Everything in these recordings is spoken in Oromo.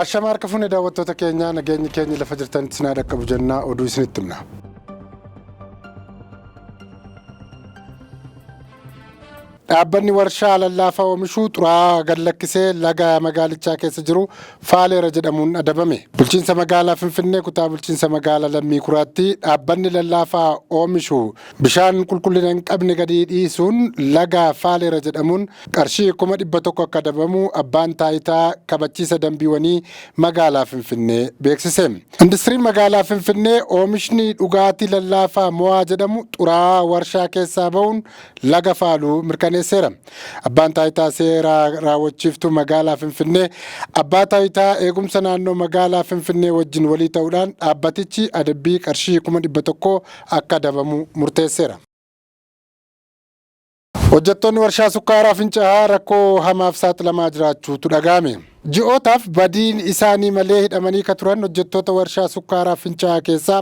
Ashama harka fuune daawwattoota keenyaa, nageenyi keenya lafa jirtanitti isin haa dhaqqabu jennaa oduu isinitti himna. Dhaabbanni warshaa lallaafaa oomishuu xuraa'aa gad lakkisee laga magaalichaa keessa jiru faaleera jedhamuun adabame. Bulchiinsa magaalaa Finfinnee kutaa bulchiinsa magaalaa Lammii Kuraatti dhaabbanni lallaafaa oomishu bishaan qulqullina hin qabne gadi dhiisuun laga faaleera jedhamuun qarshii 100,000 akka adabamu abbaan taayitaa kabachiisa dambiiwanii magaalaa Finfinnee beeksise. Industiriin magaalaa Finfinnee oomishni dhugaatii lallaafaa Mo'aa jedhamu xuraa'aa warshaa keessaa bahuun laga faaluu mirkaneesseera. Abbaan taayitaa seeraa raawwachiiftuu magaalaa Finfinnee abbaa taayitaa eegumsa naannoo magaalaa Finfinnee wajjin walii ta'uudhaan dhaabbatichi adabbii qarshii 100,000 akka adabamu murteesseera. Hojjettoonni warshaa sukkaaraa Fincaa'aa rakkoo hamaaf saaxilamaa jiraachuutu dhaga'ame. Ji'ootaaf badiin isaanii malee hidhamanii ka turan hojjettoota warshaa sukkaaraa Fincaa'aa keessaa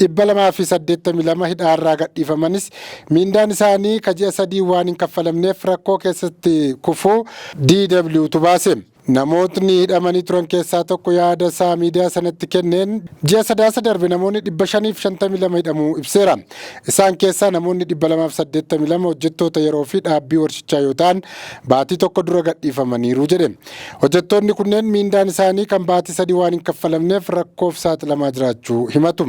282 hidhaarraa gadhiifamanis miindaan isaanii ka ji'a 3 waan hin kaffalamneef rakkoo keessatti kufuu DWtu baase. Namootni hidhamanii turan keessaa tokko yaada isaa miidiyaa sanatti kenneen ji'a Sadaasa darbe namoonni 552 hidhamuu ibseera. Isaan keessaa namoonni 282 hojjettoota yeroo fi dhaabbii warshichaa yoo ta'an baatii tokko dura gadhiifamaniiru jedhe. Hojjettoonni kunneen miindaan isaanii kan baatii 3 waan hin kaffalamneef rakkoof saaxilamaa jiraachuu himatu.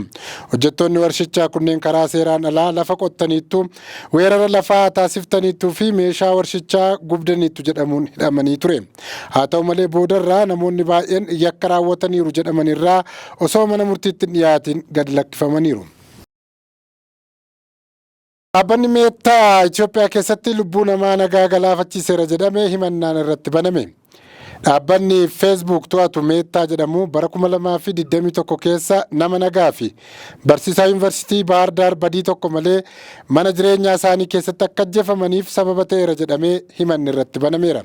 Hojjettoonni warshichaa kunneen karaa seeraan alaa lafa qottaniittu, weerara lafaa taasiftaniittuu fi meeshaa warshichaa gubdaniittu jedhamuun hidhamanii ture. Haa ta'u malee boodarraa namoonni baay'een yakka raawwataniiru jedhaman irraa osoo mana murtiitti hin dhiyaatiin gad lakkifamaniiru. Dhaabbanni Meettaa Itoophiyaa keessatti lubbuu namaa nagaa galaafachiiseera jedhame himannaan irratti baname. Dhaabbanni Facebook to'atu Meettaa jedhamu bara 2021 keessa nama nagaa fi barsiisaa Yuunivarsiitii Baahar Daar badii tokko malee mana jireenyaa isaanii keessatti akka ajjeefamaniif sababa ta'eera jedhamee himanni irratti banameera.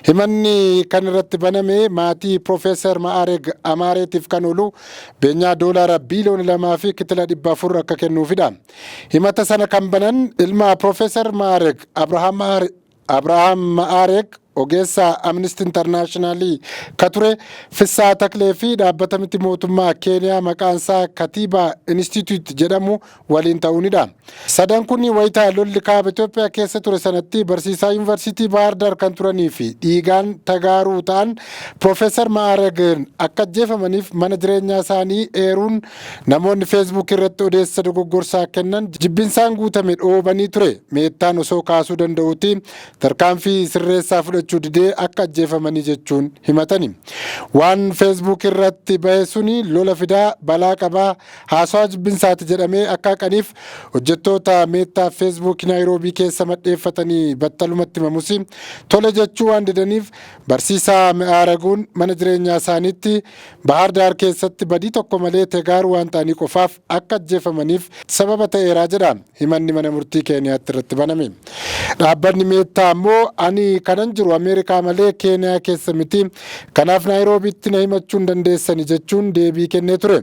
Himanni kan irratti baname maatii Piroofeesar Ma'aareg Amaareetiif kan oolu beenyaa doolaara biiliyoona 2 fi kitila 400 akka kennuufidha. Himata sana kan banan ilma Piroofeesar Ma'aareg Abrahaam Ma'aareg, ogeessa Amnesty International ka ture Fissaa Taklee fi dhaabbata miti mootummaa Keeniyaa maqaansaa Katiba Institute jedhamu waliin ta'uunidha. Sadan kun wayita lolli kaaba Itoophiyaa keessa ture sanatti barsiisaa Yuunivarsiitii Baahar Daar kan turanii fi dhiigaan Tagaaruu ta'an Piroofeesar Ma'aareg akka ajjeefamaniif mana jireenyaa isaanii eeruun Namoonni Facebook irratti odeessa dogoggorsaa kennan jibbinsaan guutame dhoobanii ture. Meettaan osoo kaasuu danda'uuti tarkaanfii sirreessaa fudhachuu didee akka ajjeefamanii jechuun himatani. Waan Facebook irratti bahe suni lola fidaa, balaa qabaa, haasawaa jibbinsaati jedhamee akka haqaniif hojjettoota Meettaa Facebook Naayiroobii keessa madheeffatanii battalumatti himamus tole jechuu waan didaniif barsiisaa Mi'aaraguun mana jireenyaa isaaniitti Bahaar Daar keessatti badii tokko malee Tegaaruu waan ta'anii qofaaf akka ajjeefamaniif sababa ta'eera jedha himanni mana murtii Keeniyaatti irratti baname. Dhaabbanni Meettaa ammoo ani kanan jiru Ameerikaa malee Keeniyaa keessa miti, kanaaf Naayiroobiitti na himachuu hin dandeessani jechuun deebii kennee ture.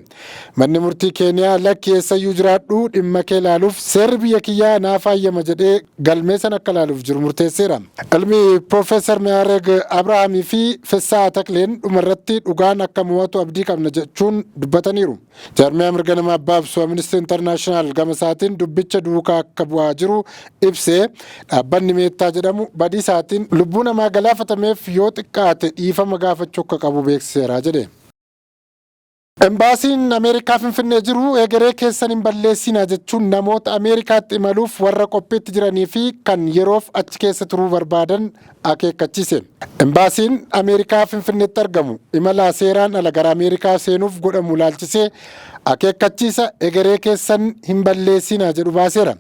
Manni murtii Keeniyaa lakki eessayyuu jiraadhu dhimma kee ilaaluuf seerri biyya kiyyaa naaf hayyama jedhee galmee sana akka ilaaluuf jiru murteesseera. Ilmi Piroofeesar Me'aareg Abrahaamii fi Fessaa Takleen dhumarratti dhugaan akka mo'atu abdii qabna jechuun dubbataniiru. Jaarmiyaa mirga namaa baabsu Amnesty International gama isaatiin dubbicha duukaa akka bu'aa jiru ibsee dhaabbanni Meettaa jedhamu badii isaatiin lubbuu namaa galaafatameef yoo xiqqaate dhiifama gaafachuu akka qabu beeksiseera jedhe. Embaasiin Ameerikaa Finfinnee jiru egeree keessan hin balleessinaa jechuun namoota Ameerikaatti imaluuf warra qophiitti jiranii fi kan yeroof achi keessa turuu barbaadan akeekkachiise. Embaasiin Ameerikaa Finfinneetti argamu imala seeraan ala gara Ameerikaa seenuuf godhamu ilaalchisee akeekkachiisa egeree keessan hin balleessinaa jedhu baaseera.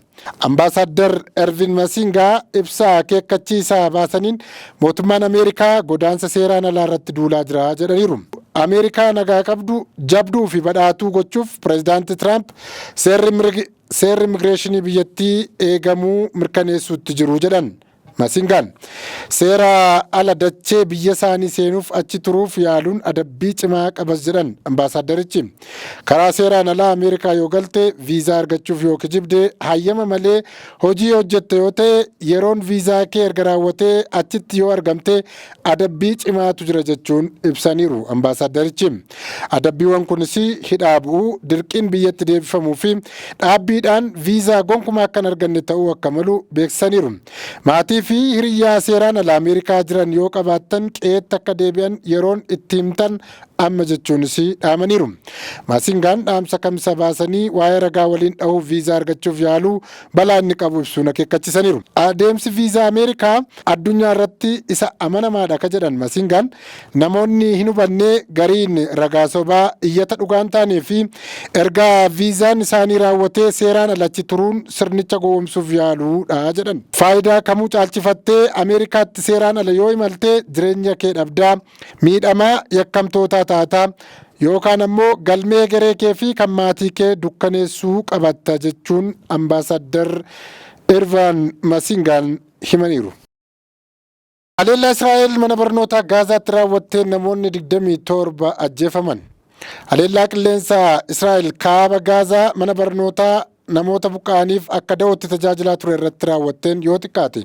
Ambaasaaddar Ervin Masingaa ibsa akeekkachiisa baasaniin mootummaan Ameerikaa godaansa seeraan alaa irratti duulaa jira jedhaniiru. Ameerikaa nagaa qabdu, jabduu fi badhaatuu gochuuf pireezidaanti Tiraamp seerri immigireeshinii biyyattii eegamuu mirkaneessuutti jiru jedhan. Masingaan. Seera ala dachee biyya isaanii seenuuf achi turuuf yaaluun adabbii cimaa qabas jedhan ambaasaaddarichi. Karaa seeraan alaa Ameerikaa yoo galte, viizaa argachuuf yoo kijibde, hayyama malee hojii hojjette yoo ta'e, yeroon viizaa kee erga raawwatee achitti yoo argamte adabbii cimaatu jira jechuun ibsaniiru ambaasaaddarichi. Adabbiiwwan kunis hidhaa bu'uu, dirqiin biyyatti deebifamuu fi dhaabbiidhaan viizaa gonkumaa akka hin arganne ta'uu akka malu beeksisaniiru. Maatii fi hiriyyaa seeraan ala Ameerikaa jiran yoo qabaattan qe'eetti akka deebi'an yeroon itti himtan amma jechuunis dhaamaniiru. Maasingaan dhaamsa kamisa baasanii waa'ee ragaa waliin dhahuuf viizaa argachuuf yaaluu balaa inni qabu ibsuun akeekkachiisaniiru. Adeemsi viizaa Ameerikaa addunyaa irratti isa amanamaadha akka jedhan Masingaan, namoonni hin hubanne gariin ragaa sobaa, iyyata dhugaan taanee fi erga viizaan isaanii raawwatee seeraan alachi turuun sirnicha gowwoomsuuf yaaluudha jedhan. Faayidaa kamuu caalchifattee Ameerikaatti seeraan ala yoo imaltee jireenya kee dhabdaa, miidhamaa yakkamtootaa taataa, yookaan ammoo galmee garee kee fi kan maatii kee dukkaneessuu qabatta jechuun ambaasaddar Ervaan Masingaan himaniiru. Haleellaa Israa'el mana barnootaa Gaazaatti raawwatteen namoonni 27 ajjeefaman. Haleellaa qilleensaa Israa'el kaaba Gaazaa mana barnootaa namoota buqqa'aniif akka da'ootti tajaajilaa ture irratti raawwatteen yoo xiqqaate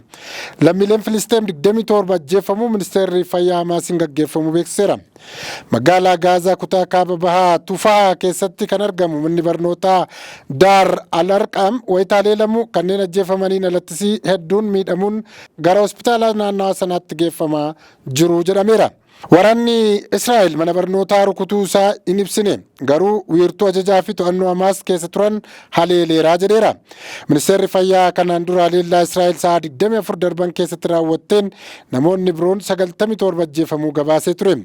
lammiileen Filisteem 27 ajjeefamuu ministeerri fayyaa Hamaasiin gaggeeffamu beeksiseera. Magaalaa Gaazaa kutaa kaaba bahaa Tufaa keessatti kan argamu manni barnootaa Daar Al Arqam wayita haleelamu kanneen ajjeefamaniin alattis hedduun miidhamuun gara hospitaala naannawaa sanaatti geeffamaa jiru jedhameera. Waraanni Israa'el mana barnootaa rukutuu isaa hin ibsine, garuu wiirtuu ajajaa fi to'annoo Hamaas keessa turan haleeleeraa jedheera. Ministeerri fayyaa kanaan dura haleellaa Israa'el sa'a 24 darban keessatti raawwatteen namoonni biroon 97 ajjeefamuu gabaasee ture.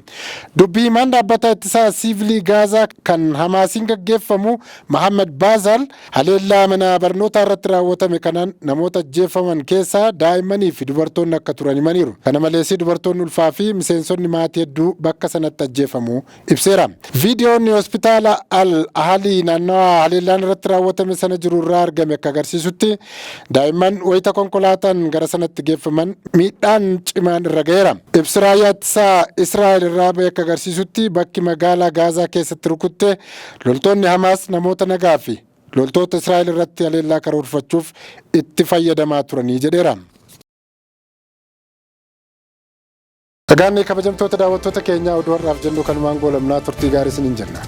Dubbii himaan dhaabbata ittisaa siivilii Gaazaa kan Hamaasiin gaggeeffamu Mahammad Baazal haleellaa mana barnootaa irratti raawwatame kanaan namoota ajjeefaman keessaa daa'immanii fi dubartoonni akka turan himaniiru. Kana malees dubartoonni ulfaa fi miseensonni maatii hedduu bakka sanatti ajjeefamuu ibseera. Viidiyoon hospitaala Al Ahalii naannawaa haleellaan irratti raawwatame sana jiru irraa argame akka agarsiisutti daa'imman wayita konkolaataan gara sanatti geeffaman miidhaan cimaan irra ga'eera. Ibsi raayyaa ittisaa Israa'el irraa ba'e akka agarsiisutti bakki magaalaa Gaazaa keessatti rukutte loltoonni Hamaas namoota nagaa fi loltoota Israa'el irratti haleellaa karoorfachuuf itti fayyadamaa turanii jedheera. Egaan kabajamtoota daawwattoota keenyaa, oduu har'aaf jennu kanumaan goolabnaa. Turtii gaarii isiniin jenna.